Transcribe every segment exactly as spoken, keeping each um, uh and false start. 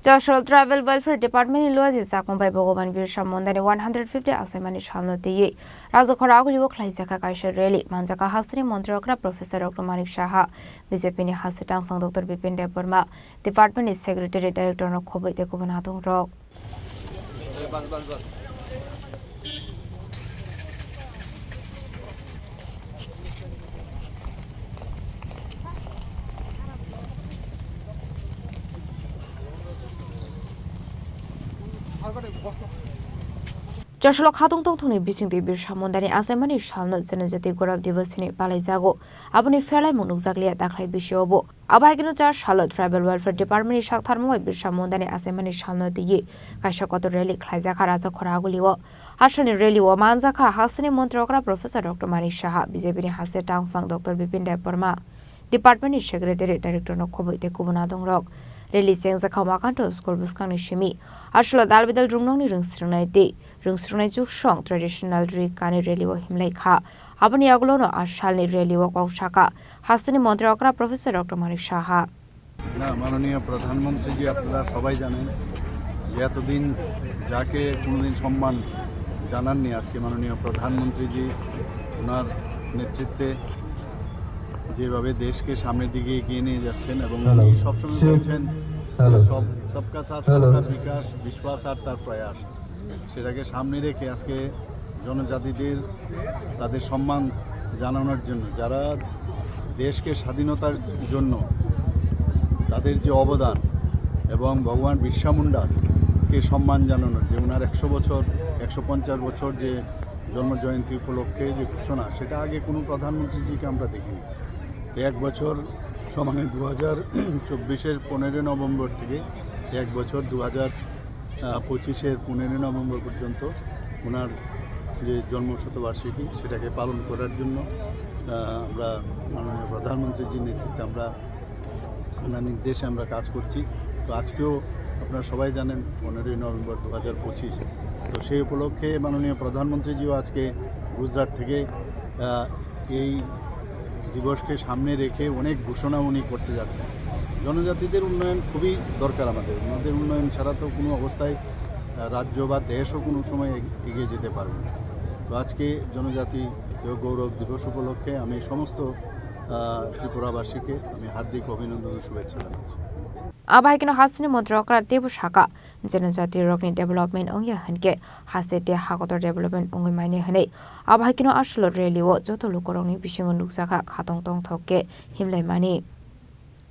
Chosol Tribal Welfare Department ni luaji chakmung bai Bhagwan Birsa Mundani one hundred fifty achaimani salno twiwi Rajakhor agulio khlaijakha kaisa rally, manjakha hasteni montri okra Professor Doctor Manik Saha, B J P ni haste tangphang Doctor Bipin Debbarma, department ni secretary, director no khobwi tei kubun adongrok. Chosolo khatung tongthokni bisingtwi Birsa Mundani achaimani salno Janajati Gaurav Diwas hwnwi palaijago. Aboni pherlaimung nukjakliya dakhwlai bisio bo. Abo hai kheno cha salo Tribal Welfare Department ni saktharmung bai Birsa Mundani achaimani salno twiwi kaisa kotor rally khlaijakha Rajakhor agulio. Asalni rally o manjakha hasteni montri okra Professor Doctor Manik Saha, B J P ni haste tangphang Doctor Bipin Debbarma, department ni secretary, director no khobwi tei kubun adongrok. Rally chengjakha Umakanto school bwskangni simi. Asalo dal bidal rwngnokni rwngsrwngnai tei rwngsrwngnai chuksong traditional ri kani rally o himlai kha. Aboni yagulono a salni rally o kok saka hasteni montri okra Professor Doctor Manik Saha. না, মাননীয় প্রধানমন্ত্রীজি, আপনারা সবাই জানেন যে এতদিন যাকে কোনোদিন সম্মান জানাননি, আজকে মাননীয় প্রধানমন্ত্রীজি ওনার নেতৃত্বে যেভাবে দেশকে সামনের দিকে এগিয়ে নিয়ে যাচ্ছেন এবং হ্যালো। উনি সবসময় চেক। বলছেন যে হ্যালো। সব, সবকা সাথ, হ্যালো। সবকা বিকাশ, বিশ্বাস আর তার প্রয়াস। সেটাকে সামনে রেখে আজকে জনজাতিদের তাদের সম্মান জানানোর জন্য, যারা দেশকে স্বাধীনতার জন্য তাদের যে অবদান এবং ভগবান বিরসা মুন্ডাকে সম্মান জানানোর যে ওনার একশো বছর, একশো পঞ্চাশ বছর যে জন্ম জয়ন্তী উপলক্ষে যে ঘোষণা, সেটা আগে কোনো প্রধানমন্ত্রীজিকে আমরা দেখিনি। তো এক বছর সমানে দু হাজার চব্বিশের পনেরোই নভেম্বর থেকে এক বছর দু হাজার আহ, পঁচিশের পনেরোই নভেম্বর পর্যন্ত ওনার যে জন্ম শতবার্ষিকী, সেটাকে পালন করার জন্য, আহ, আমরা মাননীয় প্রধানমন্ত্রীজির নেতৃত্বে আমরা ওনার নির্দেশে আমরা কাজ করছি। তো আজকেও আপনারা সবাই জানেন পনেরোই নভেম্বর দু হাজার পঁচিশ। তো সেই উপলক্ষে মাননীয় প্রধানমন্ত্রীজিও আজকে গুজরাট থেকে, আহ, এই দিবসকে সামনে রেখে অনেক ঘোষণা উনি করতে যাচ্ছেন। জনজাতিদের উন্নয়ন খুবই দরকার আমাদের। ওনাদের উন্নয়ন ছাড়া তো কোনো অবস্থায়, আহ, রাজ্য বা দেশও কোনো সময় এগ-, এগিয়ে যেতে পারবে না। তো আজকে জনজাতি গৌরব দিবস উপলক্ষে আমি সমস্ত, আহ, ত্রিপুরাবাসীকে আমি হার্দিক অভিনন্দন ও শুভেচ্ছা জানাচ্ছি। Abo hai kheno hasteni montri okra teibo saka, Janajati rokni development wngya hinkhe haste tei hakotor development wngwi mani hwnwi. Abo hai kheno asolo rally o joto lukurokni bisingo nukjakha khatong tongthok khe himlaimani.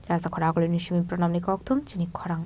Rajakhor agulini simi Pranamni kokthum chini khorang.